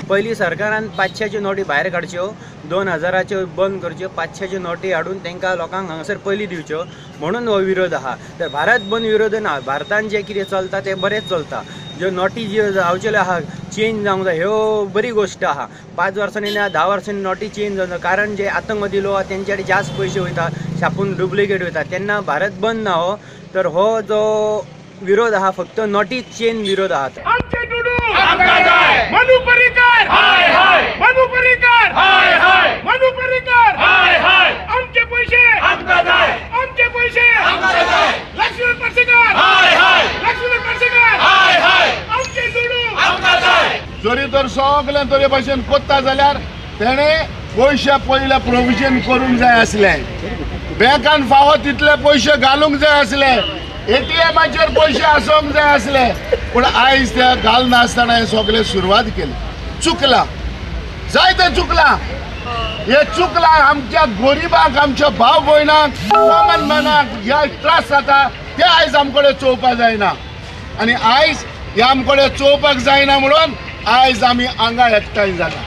पयलीं सरकारान 500च्यो नोटी भायर काडच्यो, 2000च्यो बंद करच्यो, 500च्यो नोटी हाडून तांकां लोकांक हांगासर पयलीं दिवच्यो, म्हणून हो विरोध आहा. तर भारत बंद विरोध ना, भारतान जें कितें चलता तें बरेंच चलता. ज्यो नोटी ज्यो जावचेल्यो आहा चेंज जावंक जाय, ह्यो बरी गोश्ट आहा. 5 वर्सांनी ना 10 वर्सांनी नोटी चेंज जावंक जाय, कारण जे आतंकवादी लोक आहा तेंच्या कडेन जास्त पयशे वयता, छापून डुप्लिकेट वयता. तेन्ना भारत बंद ना हो, तर हो जो विरोध आहा फक्त नोटी चेंज विरोध आहा. मनू पर्रीकर हाय हाय, मनू पर्रीकर हाय हाय, मनू पर्रीकर हाय हाय, आमचे पैसे आमकां जाय, आमचे पैसे आमकां जाय, लक्ष्मण पर्सेकर हाय हाय, लक्ष्मण पर्सेकर हाय हाय, आमचे दुडू आमकां जाय. जरी तर सगळें तरे भशेन कोत्ता जाल्यार तेणे पयशे पयले प्रोविजन करूंक जाय आसलें, बँकान फावो तितले पयशे घालूंक जाय आसले, एटीएमाचेर पयशे आसूंक जाय आसले, पूण आयज ते घालनासतना हें सगळें सुरवात केली. चुकलां, जायते चुकलां, हे चुकलां आमच्या गरिबांक, आमच्या भाव भयणांक, कॉमन मॅनाक ह्या त्रास जाता ते आयज आमकडे चोवपाक जायना. आनी आयज हे आमकडे चोवपाक जायना म्हणून आयज आमी हांगा एकठांय जाला.